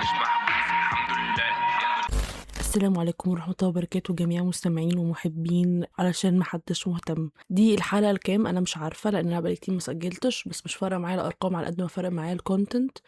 مش محجوز، الحمد لله. السلام عليكم ورحمة الله وبركاته جميع مستمعين ومحبين علشان محدش مهتم. دي الحلقة الكام أنا مش عارفة، لأن أنا بقالي كتير ما سجلتش، بس مش فارقة معايا الأرقام على قد ما فارقة معايا ال content.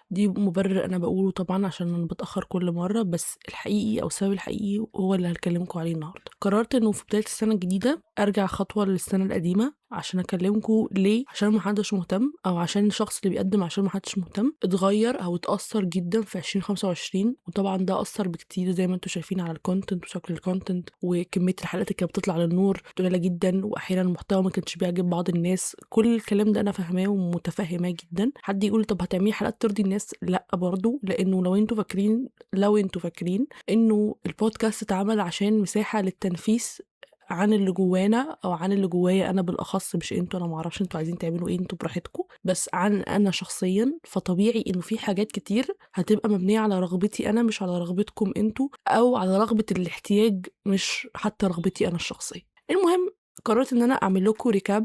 دي مبرر أنا بقوله طبعا عشان أنا بتأخر كل مرة، بس الحقيقي أو السبب الحقيقي هو اللي هكلمكم عليه النهاردة. قررت إنه في بداية السنة الجديدة أرجع خطوة للسنة القديمة عشان أكلمكم ليه عشان محدش مهتم، أو عشان الشخص اللي بيقدم عشان محدش مهتم اتغير أو اتأثر جدا في 2025. وطبعا ده أثر بكتير زي ما انتم شايفين على ال content وشكل ال content وكمية الحلقات اللي كانت بتطلع للنور قليلة جدا، وأحيانا المحتوى ما كانش بيعجب بعض الناس. كل الكلام ده أنا فاهماه ومتفهماه جدا. حد يقول طب هتعملي حلقات ترضي الناس؟ لا برضو، لأنه لو انتوا فاكرين إنه البودكاست اتعمل عشان مساحة للتنفيس عن اللي جوانا او عن اللي جوايا انا بالاخص، مش انتوا، انا معرفش انتوا عايزين تعملوا ايه، انتوا براحتكم، بس عن انا شخصيا. فطبيعي انه في حاجات كتير هتبقى مبنية على رغبتي انا، مش على رغبتكم انتوا، او على رغبة الاحتياج، مش حتى رغبتي انا الشخصية. المهم قررت ان انا اعمل لكم recap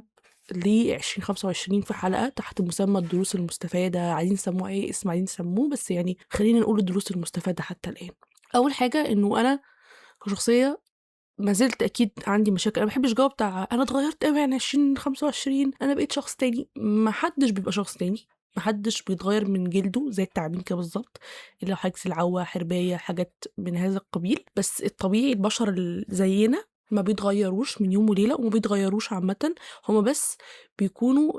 ل 2025 في حلقة تحت مسمى الدروس المستفادة، عايزين نسموها ايه اسم عايزين نسموه، بس يعني خلينا نقول الدروس المستفادة حتى الان. اول حاجة انه انا كشخصية ما زلت اكيد عندي مشاكل. انا ما بحبش جو بتاع انا اتغيرت قوي عن 2025، انا بقيت شخص تاني. ما حدش بيبقى شخص تاني، ما حدش بيتغير من جلده زي التعابين كده بالظبط، اللي هو حاجة العوه، حربايه، حاجات من هذا القبيل. بس الطبيعي البشر اللي زينا ما بيتغيروش من يوم وليلة، وما بيتغيروش عامة، هما بس بيكونوا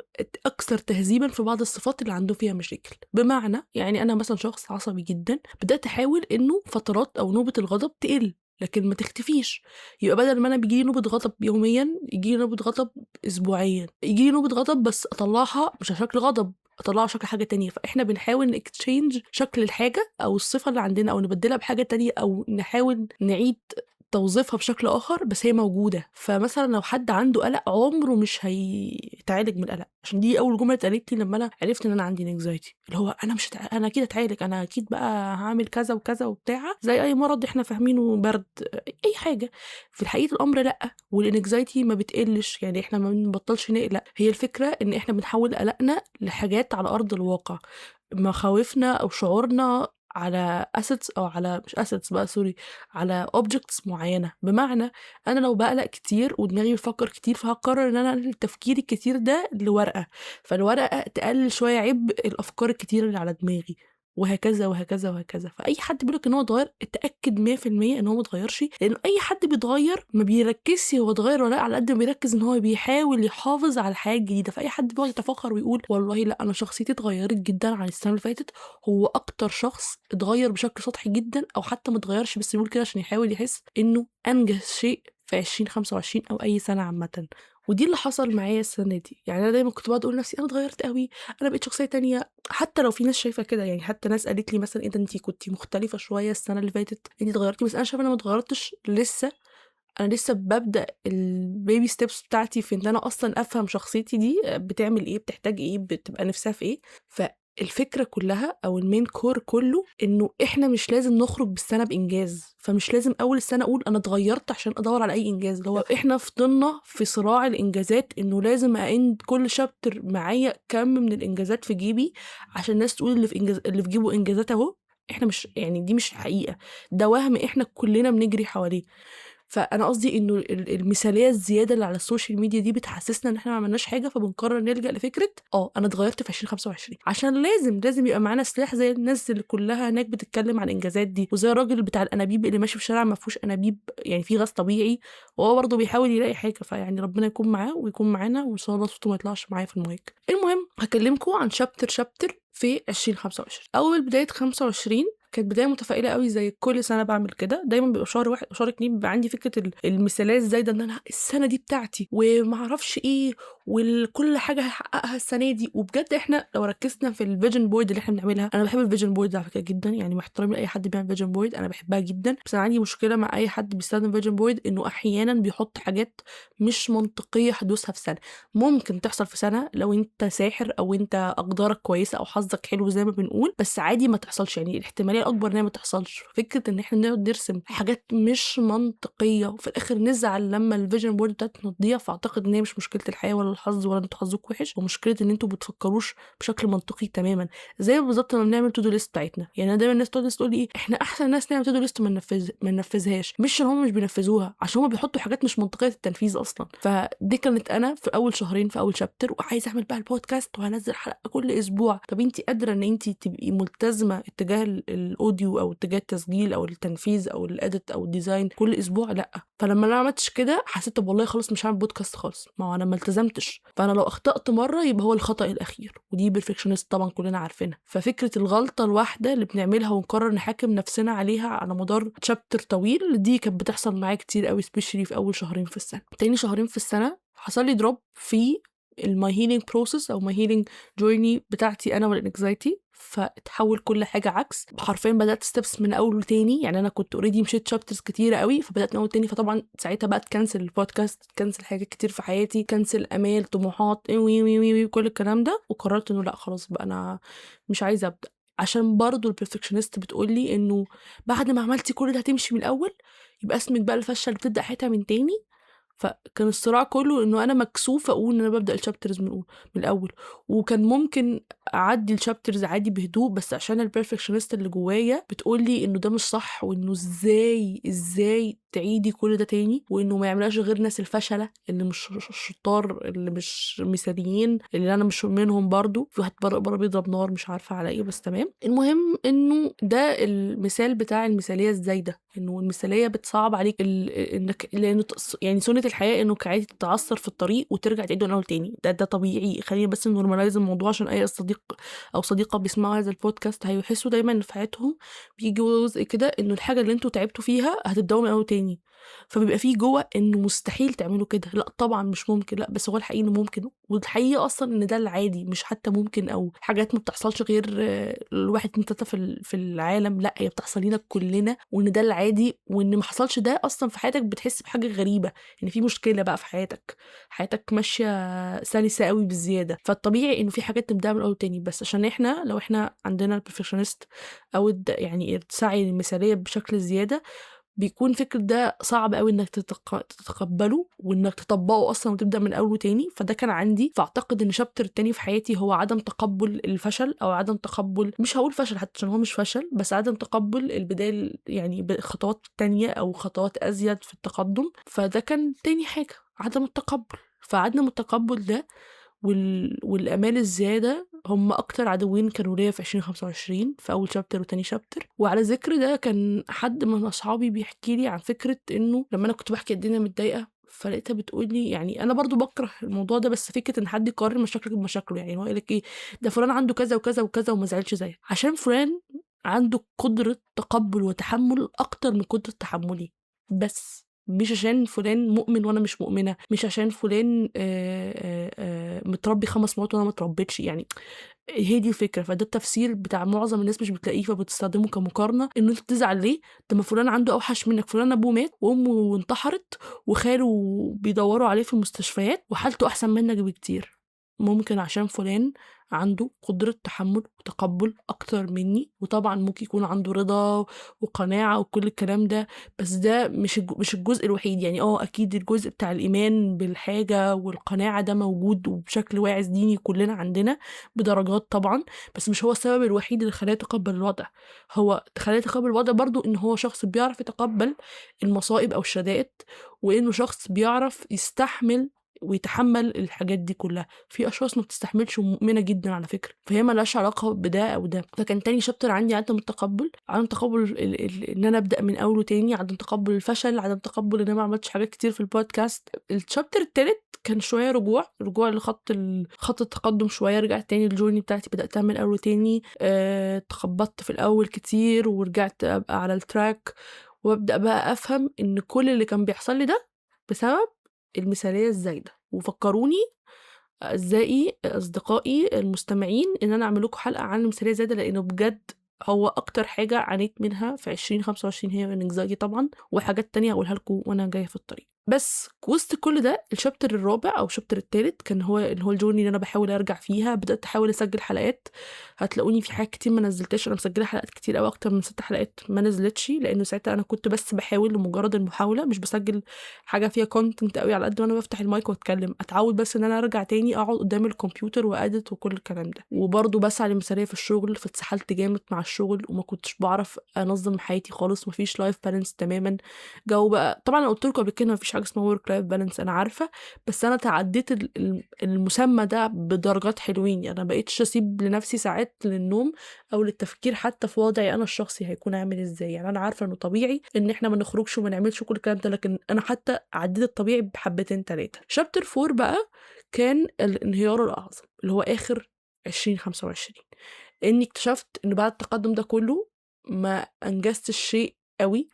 اكثر تهذيبا في بعض الصفات اللي عندهم فيها مشاكل. بمعنى يعني انا مثلا شخص عصبي جدا، بدات احاول انه فترات او نوبه الغضب تقل لكن ما تختفيش. يبقى بدل ما انا بيجيلي نوبه غضب يوميا، يجيلي نوبه غضب اسبوعيا، يجيلي نوبه غضب بس اطلعها مش على شكل غضب، اطلعها على شكل حاجة تانية. فاحنا بنحاول ن exchange شكل الحاجة او الصفة اللي عندنا، او نبدلها بحاجة تانية، او نحاول نعيد توظيفها بشكل اخر، بس هي موجودة. فمثلا لو حد عنده قلق عمره مش هيتعالج من القلق، عشان دي اول جملة اتقالت لي لما انا عرفت ان انا عندي anxiety، اللي هو انا مش انا اكيد اتعالج، انا اكيد بقى هعمل كذا وكذا وبتاع، زي اي مرض احنا فاهمينه، برد، اي حاجة. في الحقيقة الامر لا، وال anxiety ما بتقلش، يعني احنا ما بنبطلش نقلق. هي الفكرة ان احنا بنحول قلقنا لحاجات على ارض الواقع، مخاوفنا او شعورنا على assets او على مش assets بقى sorry، على objects معينة. بمعنى انا لو بقلق كتير ودماغي بتفكر كتير، فهقرر ان انا انقل التفكير الكتير ده لورقه، فالورقه تقلل شوية عبء الافكار الكتير اللي على دماغي، وهكذا وهكذا وهكذا. فاي حد بيقولك ان هو اتغير، اتاكد 100% ان هو ما اتغيرش، لان اي حد بيتغير ما بيركزش هو اتغير ولا لا، على قد ما بيركز ان هو بيحاول يحافظ على الحياة الجديدة. فاي حد بيقعد يتفاخر ويقول والله لا انا شخصيتي اتغيرت جدا عن السنة اللي فاتت، هو اكتر شخص اتغير بشكل سطحي جدا، او حتى ما اتغيرش بس بيقول كده عشان يحاول يحس انه انجز شيء في 2025 او اي سنة عامة. ودي اللي حصل معايا السنة دي. يعني انا دايما كنت بقعد اقول لنفسي انا اتغيرت قوي، انا بقيت شخصية تانية، حتى لو في ناس شايفه كده، يعني حتى ناس قالت لي مثلا ايه ده انتي كنتي مختلفة شوية السنة اللي فاتت، انتي اتغيرتي، بس انا شايفه انا ما اتغيرتش لسه، انا لسه ببدا ال baby steps بتاعتي في ان انا اصلا افهم شخصيتي دي بتعمل ايه، بتحتاج ايه، بتبقى نفسها في ايه. فالفكرة كلها او ال main core كله انه احنا مش لازم نخرج بالسنة بانجاز، فمش لازم اول السنة اقول انا اتغيرت عشان ادور على اي انجاز. اللي هو احنا فضلنا في صراع الانجازات، انه لازم end كل chapter معايا كم من الانجازات في جيبي عشان الناس تقول اللي في انجاز، اللي في جيبه انجازات اهو. احنا مش يعني دي مش حقيقة، ده وهم احنا كلنا بنجري حواليه. فانا قصدي انه المثالية الزيادة اللي على ال social media دي بتحسسنا ان احنا ما عملناش حاجة، فبنقرر نلجا لفكرة انا اتغيرت في 2025، عشان لازم يبقى معانا سلاح زي الناس اللي كلها هناك بتتكلم عن الانجازات دي، وزي الراجل بتاع الانابيب اللي ماشي في شارع ما فيهوش انابيب، يعني فيه غاز طبيعي، وهو برضه بيحاول يلاقي حاجة. فيعني ربنا يكون معاه ويكون معانا، وان شاء الله صوته ما يطلعش معايا في المايك. المهم هكلمكم عن chapter في 2025. اول بداية 25 كانت بداية متفائلة قوي زي كل سنة بعمل كده، دايما بيبقى شهر واحد وشهر اتنين بيبقى عندي فكرة المثالية الزايدة ان انا السنة دي بتاعتي وما اعرفش ايه وكل حاجة هحققها السنة دي. وبجد احنا لو ركزنا في ال vision board اللي احنا بنعملها، انا بحب ال vision board على فكرة جدا، يعني مع احترامي لاي حد بيعمل vision board انا بحبها جدا، بس انا عندي مشكلة مع اي حد بيستخدم vision board انه احيانا بيحط حاجات مش منطقية حدوثها في سنة. ممكن تحصل في سنة لو انت ساحر او انت اقدارك كويسة او حظك حلو زي ما بنقول، بس عادي ما تحصلش، يعني الاحتماليه الاحتماليه الاكبر انها ما تحصلش. فكرة ان احنا نقعد نرسم حاجات مش منطقية وفي الاخر نزعل لما ال vision board بتاعتنا تضيع، فاعتقد ان هي مش مشكلة الحياة ولا الحظ ولا انتوا حظكم وحش، ومشكلة ان انتوا بتفكروش بشكل منطقي تماما. زي بالظبط لما بنعمل to do list بتاعتنا، يعني انا دايما الناس تقعد تقول لي ايه احنا احسن ناس نعمل to do list ما ننفذهاش، مش عشان هم مش بينفذوها، عشان هم بيحطوا حاجات مش منطقية التنفيذ اصلا. فدي كانت انا في اول شهرين في اول chapter، وعايزه اعمل بقى البودكاست وهنزل حلقة كل اسبوع. طب انت قادرة ان انت تبقي ملتزمة اتجاه ال audio او اتجاه التسجيل او التنفيذ او ال edit او ال design كل اسبوع؟ لا. فلما انا ما عملتش كده حسيت طب والله خلاص مش هعمل بودكاست خالص، ما هو انا ما التزمتش، فانا لو اخطات مرة يبقى هو الخطا الاخير، ودي perfectionist طبعا كلنا عارفينها. ففكره الغلطة الواحدة اللي بنعملها ونقرر نحاكم نفسنا عليها على مدار chapter طويل، دي كانت بتحصل معايا كتير قوي، especially في اول شهرين في السنة. تاني شهرين في السنة حصل لي drop في ال my healing process او my healing journey بتاعتي انا وال anxiety، فتحول كل حاجة عكس. حرفيا بدات steps من اول تاني، يعني انا كنت already مشيت chapters كتيرة قوي، فبدات من اول تاني. فطبعا ساعتها بقى ت cancel البودكاست، ت cancel حاجات كتير في حياتي، cancel امال، طموحات، وي وي وي كل الكلام ده. وقررت انه لا خلاص بقى انا مش عايزه ابدا، عشان برضو ال perfectionist بتقولي انه بعد ما عملتي كل ده هتمشي من الاول، يبقى اسمك بقى الفشل بتبدا حياتها من تاني. فكان الصراع كله انه انا مكسوفه اقول ان انا ببدا ال chapters من الاول، وكان ممكن اعدي ال chapters عادي بهدوء، بس عشان ال perfectionist اللي جوايا بتقولي انه ده مش صح، وانه ازاي تعيدي كل ده تاني، وانه ما يعملهاش غير ناس الفشله اللي مش الشطار، اللي مش مثاليين، اللي انا مش منهم. برضو في واحد بره بيضرب نار مش عارفه على ايه، بس تمام. المهم انه ده المثال بتاع المثالية الزايدة، انه المثالية بتصعب عليك انك، لانه يعني سنة الحياة انه عادي تتعثر في الطريق وترجع تعيده من اول تاني، ده طبيعي. خلينا بس ن normalize الموضوع عشان اي صديق او صديقه بيسمعوا هذا البودكاست هيحسوا دايما ان في حياتهم بيجي جزء كده انه الحاجة اللي انتوا تعبتوا فيها هتبداوا من اول تاني، فبيبقى فيه جوه انه مستحيل تعملوا كده، لا طبعا مش ممكن، لا بس هو الحقيقي انه ممكن، والحقيقة اصلا ان ده العادي، مش حتى ممكن او حاجات ما بتحصلش غير الواحد اتنين تلاتة في العالم، لا هي بتحصل لنا كلنا، وان ده العادي، وان ما حصلش ده اصلا في حياتك بتحس بحاجة غريبة، ان في مشكلة بقى في حياتك، حياتك ماشية سلسه قوي بالزيادة. فالطبيعي انه في حاجات نبداها من الاول تاني، بس عشان احنا لو احنا عندنا ال perfectionist او يعني السعي للمثالية بشكل زيادة، بيكون فكرة ده صعب قوي انك تتقبله وانك تطبقه اصلا وتبدا من اول تاني. فده كان عندي. فاعتقد ان chapter التاني في حياتي هو عدم تقبل الفشل، او عدم تقبل، مش هقول فشل حتى عشان هو مش فشل، بس عدم تقبل البداية، يعني بخطوات تانية او خطوات ازيد في التقدم. فده كان تاني حاجة، عدم التقبل. فعدم التقبل ده والامال الزيادة هم اكتر عدوين كانوا ليا في 2025 في اول chapter وتاني chapter. وعلى ذكر ده كان حد من اصحابي بيحكي لي عن فكرة انه لما انا كنت بحكي الدنيا متضايقة، فلقيتها بتقول لي، يعني انا برضو بكره الموضوع ده، بس فكرة ان حد يقارن مشاكلك بمشاكله، يعني هو يقول لك ايه ده فلان عنده كذا وكذا وكذا وما زعلش زيك، عشان فلان عنده قدره تقبل وتحمل اكتر من قدره تحملي، بس مش عشان فلان مؤمن وانا مش مؤمنة، مش عشان فلان متربي 5 مرات وانا ما اتربيتش، يعني هي دي الفكرة. فده التفسير بتاع معظم الناس مش بتلاقيه، فبتستخدمه كمقارنه انه انت تزعل ليه، طب ما فلان عنده اوحش منك، فلان ابوه مات وامه انتحرت وخاله بيدوروا عليه في المستشفيات وحالته احسن منك بكتير. ممكن عشان فلان عنده قدرة تحمل وتقبل أكتر مني، وطبعا ممكن يكون عنده رضا وقناعة وكل الكلام ده، بس ده مش الجزء الوحيد. يعني أكيد الجزء بتاع الإيمان بالحاجة والقناعة ده موجود وبشكل واعز ديني كلنا عندنا بدرجات طبعا، بس مش هو السبب الوحيد اللي خلاه يتقبل الوضع. هو خلاه يتقبل الوضع برضو إن هو شخص بيعرف يتقبل المصائب أو الشدائد، وإنه شخص بيعرف يستحمل ويتحمل الحاجات دي كلها. في اشخاص ما بتستحملش ومؤمنة جدا على فكرة، فهي ملهاش علاقة بده او ده. فكان تاني chapter عندي عدم التقبل، عدم تقبل ان انا ابدا من اول وتاني، عدم تقبل الفشل، عدم تقبل ان انا ما عملتش حاجات كتير في البودكاست. ال chapter التالت كان شوية رجوع لخط خط التقدم شوية، رجعت تاني لل journey بتاعتي، بدات اعمل اول تاني. تخبطت في الاول كتير ورجعت ابقى على ال track، وابدا بقى افهم ان كل اللي كان بيحصل لي ده بسبب المثالية الزايدة. وفكروني أعزائي أصدقائي المستمعين إن أنا أعمل لكم حلقة عن المثالية الزايدة، لأنه بجد هو أكتر حاجة عانيت منها في 2025 هي ال anxiety طبعا، وحاجات تانية هقولها لكم وأنا جاية في الطريق. بس وسط كل ده ال chapter الرابع او ال chapter الثالث كان هو اللي هو ال journey اللي انا بحاول ارجع فيها. بدات احاول اسجل حلقات، هتلاقوني في حاجات كتير ما نزلتش، انا مسجله حلقات كتير قوي، اكتر من 6 حلقات ما نزلتش، لانه ساعتها انا كنت بس بحاول لمجرد المحاولة، مش بسجل حاجة فيها content قوي على قد ما انا بفتح المايك واتكلم. اتعود بس ان انا ارجع تاني اقعد قدام الكمبيوتر و edit وكل الكلام ده. وبرده بسعى للمثالية في الشغل، فاتسحلت جامد مع الشغل وما كنتش بعرف انظم حياتي خالص، مفيش life balance تماما. جو بقى طبعا انا قلت لكم قبل كده مفيش حاجة اسمها work life balance، انا عارفه، بس انا تعديت المسمى ده بدرجات حلوين. يعني انا بقيتش اسيب لنفسي ساعات للنوم او للتفكير حتى في وضعي انا الشخصي هيكون عامل ازاي. يعني انا عارفه انه طبيعي ان احنا ما نخرجش وما نعملش كل الكلام ده، لكن انا حتى عديت الطبيعي بحبتين تلاتة. chapter 4 بقى كان الانهيار الاعظم اللي هو اخر 2025، اني اكتشفت انه بعد التقدم ده كله ما انجزتش شيء قوي.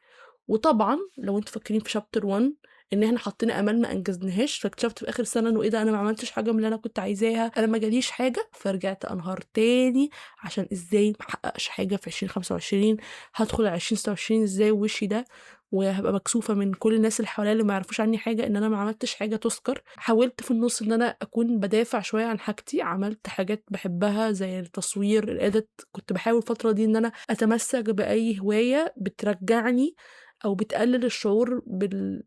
وطبعا لو انتوا فاكرين في chapter 1 ان احنا حطينا امال ما انجزناهاش، فاكتشفت في اخر سنة انه ايه ده، انا ما عملتش حاجة من اللي انا كنت عايزاها، انا ما جاليش حاجة. فرجعت انهار تاني عشان ازاي ما احققش حاجة في 2025، هدخل على 2026 ازاي وشي ده، وهبقى مكسوفه من كل الناس اللي حواليا اللي ما يعرفوش عني حاجة ان انا ما عملتش حاجة تذكر. حاولت في النص ان انا اكون بدافع شوية عن حاجتي، عملت حاجات بحبها زي التصوير، ال edit. كنت بحاول الفترة دي ان انا اتمسك باي هواية بترجعني او بتقلل الشعور بال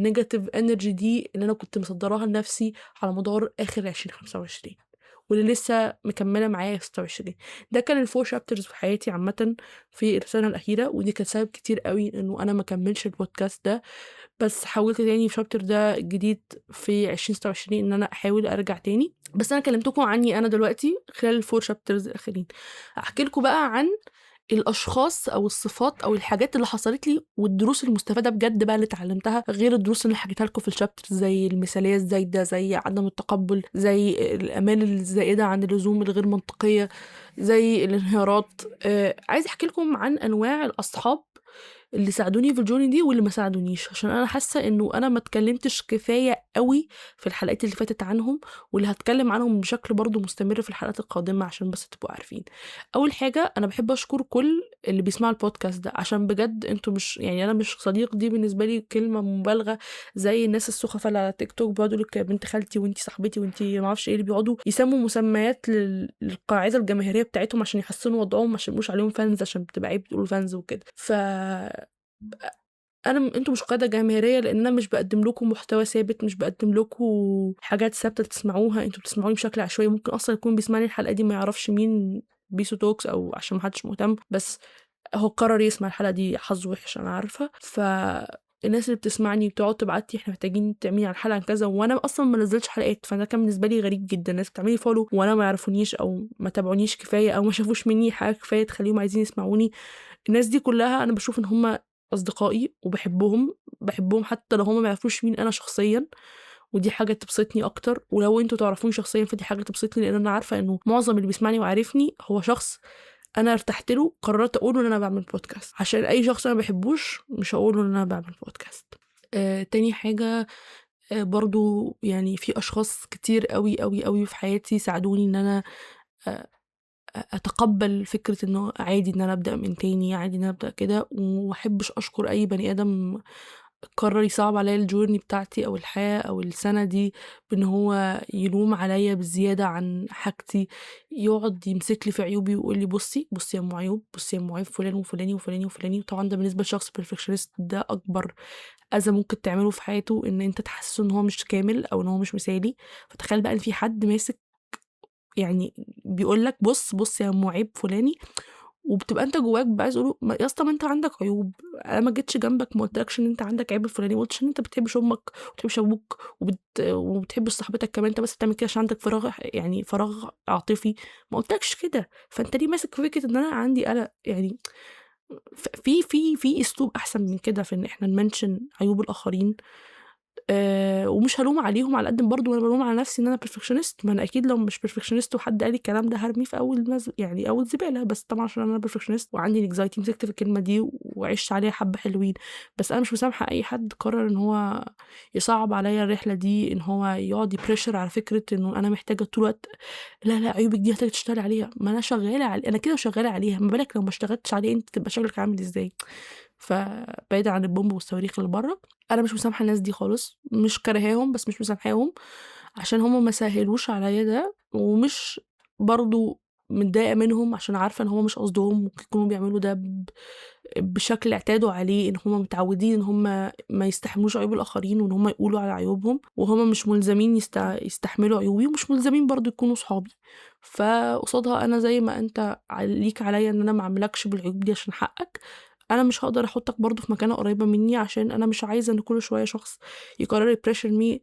negative energy دي اللي انا كنت مصدراها لنفسي على مدار اخر 2025 واللي لسه مكملة معايا في 26. ده كان ال four chapters في حياتي عامة في السنة الاخيرة، ودي كانت سبب كتير قوي انه انا ما كملش البودكاست ده. بس حاولت تاني في chapter ده الجديد في 2026 ان انا احاول ارجع تاني. بس انا كلمتكم عني انا دلوقتي خلال ال four chapters الاخرين. احكي لكم بقى عن الاشخاص او الصفات او الحاجات اللي حصلت لي والدروس المستفادة بجد بقى اللي اتعلمتها، غير الدروس اللي حكيتها لكم في ال chapter، زي المثالية الزايدة، زي عدم التقبل، زي الامال الزائدة عن اللزوم الغير منطقية، زي الانهيارات. عايزه احكي لكم عن انواع الاصحاب اللي ساعدوني في ال journey دي واللي ما ساعدونيش، عشان انا حاسه انه انا ما اتكلمتش كفاية قوي في الحلقات اللي فاتت عنهم، واللي هتكلم عنهم بشكل برضو مستمر في الحلقات القادمة عشان بس تبقوا عارفين. اول حاجة انا بحب اشكر كل اللي بيسمعوا البودكاست ده، عشان بجد انتوا مش يعني انا مش صديق، دي بالنسبة لي كلمة مبالغه، زي الناس السخفه اللي على تيك توك بيقعدوا لك بنت خالتي وانتي صاحبتي وانتي ما اعرفش ايه، اللي بيقعدوا يسموا مسميات للقاعدة الجماهيرية بتاعتهم عشان يحسنوا وضعهم، عشان مش عليهم fans، عشان بتبقى عيب تقولوا fans وكده. ف انا انتوا مش قاعدة جماهيرية، لان انا مش بقدم لكم محتوى ثابت، مش بقدم لكم حاجات ثابتة تسمعوها، انتوا بتسمعوني بشكل عشوائي. ممكن اصلا يكون بيسمعني الحلقة دي ما يعرفش مين بيسو توكس او عشان ما حدش مهتم، بس هو قرر يسمع الحلقة دي، حظه وحش انا عارفه. فالناس اللي بتسمعني بتقعد تبعتي احنا محتاجين تعملي على الحلقة عن كذا، وانا اصلا ما نزلتش حلقات، فده كان بالنسبة لي غريب جدا. الناس بتعملي follow وانا ما يعرفونيش او ما تابعونيش كفاية او ما شافوش مني حاجة كفاية تخليهم عايزين يسمعوني. الناس دي كلها انا بشوف ان هم اصدقائي وبحبهم، بحبهم حتى لو هم ما يعرفوش مين انا شخصيا، ودي حاجة تبسطني اكتر. ولو انتوا تعرفوني شخصيا فدي حاجة تبسطني، لان انا عارفه انه معظم اللي بيسمعني وعارفني هو شخص انا ارتحت له، قررت اقوله ان انا بعمل بودكاست. عشان اي شخص انا بحبوش مش هقوله ان انا بعمل بودكاست. تاني حاجة برضو يعني في اشخاص كتير قوي قوي قوي في حياتي ساعدوني ان انا اتقبل فكرة انه عادي ان انا ابدا من تاني، عادي ان انا ابدا كده. ومحبش اشكر اي بني ادم قرر يصعب عليا ال journey بتاعتي او الحياة او السنة دي بان هو يلوم عليا بالزيادة عن حاجتي، يقعد يمسك لي في عيوبي ويقول لي بصي بصي يا ام عيوب، بصي يا ام عيب فلان وفلاني وفلاني وفلاني. وطبعا ده بالنسبة لشخص perfectionist ده اكبر اذى ممكن تعمله في حياته، ان انت تحسسه ان هو مش كامل او ان هو مش مثالي. فتخيل بقى ان في حد ماسك يعني بيقول لك بص بص يا ام عيب فلاني، وبتبقى انت جواك بقى عايز تقوله يا اسطى ما انت عندك عيوب، انا ما جيتش جنبك ما قلتلكش ان انت عندك عيب الفلاني، ما قلتش ان انت بتحبش امك وبتحبش ابوك وبتحبش صاحبتك كمان، انت بس بتعمل كده عشان عندك فراغ، يعني فراغ عاطفي، ما قلتلكش كده. فانت ليه ماسك فكرة ان انا عندي قلق؟ يعني في في في اسلوب احسن من كده في ان احنا ن mention عيوب الاخرين. ومش هلوم عليهم على قد ما برضه انا بلوم على نفسي ان انا perfectionist. ما انا اكيد لو مش perfectionist وحد قال لي الكلام ده هرميه في اول يعني اول زبالة، بس طبعا عشان انا perfectionist وعندي anxiety مسكت في الكلمة دي وعشت عليها حبه حلوين. بس انا مش مسامحة اي حد قرر ان هو يصعب عليا الرحلة دي، ان هو يقعد ي pressure على فكرة انه انا محتاجه طول الوقت لا لا عيوبك دي محتاجه تشتغلي عليها. ما انا شغالة انا كده شغالة عليها، ما بالك لو ما اشتغلتش عليها انت تبقى شغلك عامل ازاي؟ فبعيدا عن البومب والصواريخ اللي بره، انا مش مسامحة الناس دي خالص، مش كرهاهم بس مش مسامحاهم عشان هم ما سهلوش عليا ده، ومش برضو متضايقة منهم عشان عارفه ان هم مش قصدهم، ممكن يكونوا بيعملوا ده بشكل اعتادوا عليه، ان هم متعودين ان هم ما يستحملوش عيوب الاخرين وان هم يقولوا على عيوبهم، وهم مش ملزمين يستحملوا عيوبي، ومش ملزمين برضو يكونوا صحابي. فقصادها انا زي ما انت ليك عليا ان انا ما اعملكش بالعيوب دي عشان حقك، انا مش هقدر احطك برضو في مكانه قريبه مني، عشان انا مش عايزه ان كل شوية شخص يقرر ي pressure me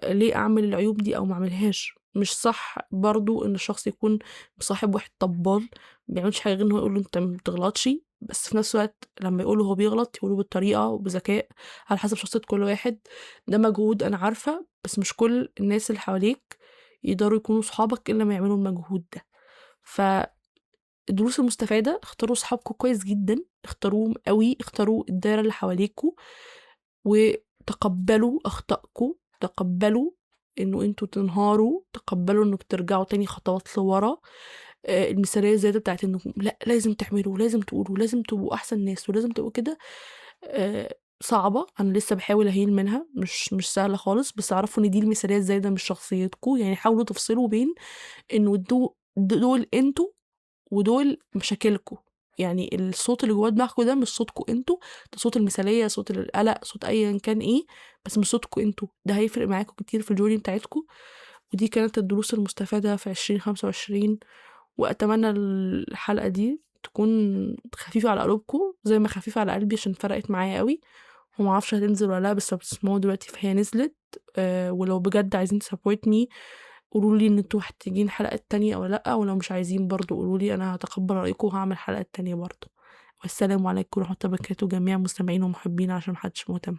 ليه اعمل العيوب دي او ما اعملهاش. مش صح برضو ان الشخص يكون مصاحب واحد طبال ما بيعملش حاجة غير ان هو يقول له انت ما بتغلطش، بس في نفس الوقت لما يقوله هو بيغلط يقوله بالطريقة وبذكاء على حسب شخصية كل واحد. ده مجهود انا عارفه، بس مش كل الناس اللي حواليك يقدروا يكونوا صحابك الا ما يعملوا المجهود ده. ف الدروس المستفادة، اختاروا صحابكم كويس جدا، اختاروهم قوي، اختاروا الدايرة اللي حواليكوا، وتقبلوا اخطائكم، تقبلوا انه انتوا تنهاروا، تقبلوا انكم ترجعوا تاني خطوات لورا. المثالية الزيادة بتاعت انكم لا لازم تعملوا ولازم تقولوا ولازم تبقوا احسن ناس ولازم تبقوا كده، صعبة. انا لسه بحاول اهين منها، مش سهلة خالص، بس اعرفوا ان دي المثالية الزايدة مش شخصيتكم. يعني حاولوا تفصلوا بين انه دول انتوا ودول مشاكلكم، يعني الصوت اللي جوه دماغكم ده مش صوتكم انتوا، ده صوت المثالية، صوت القلق، صوت ايا كان ايه، بس مش صوتكم انتوا. ده هيفرق معاكم كتير في ال journey بتاعتكم. ودي كانت الدروس المستفادة في 2025، واتمنى الحلقة دي تكون خفيفة على قلوبكم زي ما خفيفة على قلبي، عشان فرقت معايا قوي. وما اعرفش هتنزل ولا لا، بس لو بتسمعوا دلوقتي فهي نزلت. ولو بجد عايزين support me قولوا لي ان انتوا محتاجين حلقات تانية او لا، ولو مش عايزين برضو قولوا لي، انا هتقبل رايكم وهعمل حلقات تانية برضو. والسلام عليكم ورحمة الله وبركاته جميع مستمعين ومحبين، عشان محدش مهتم.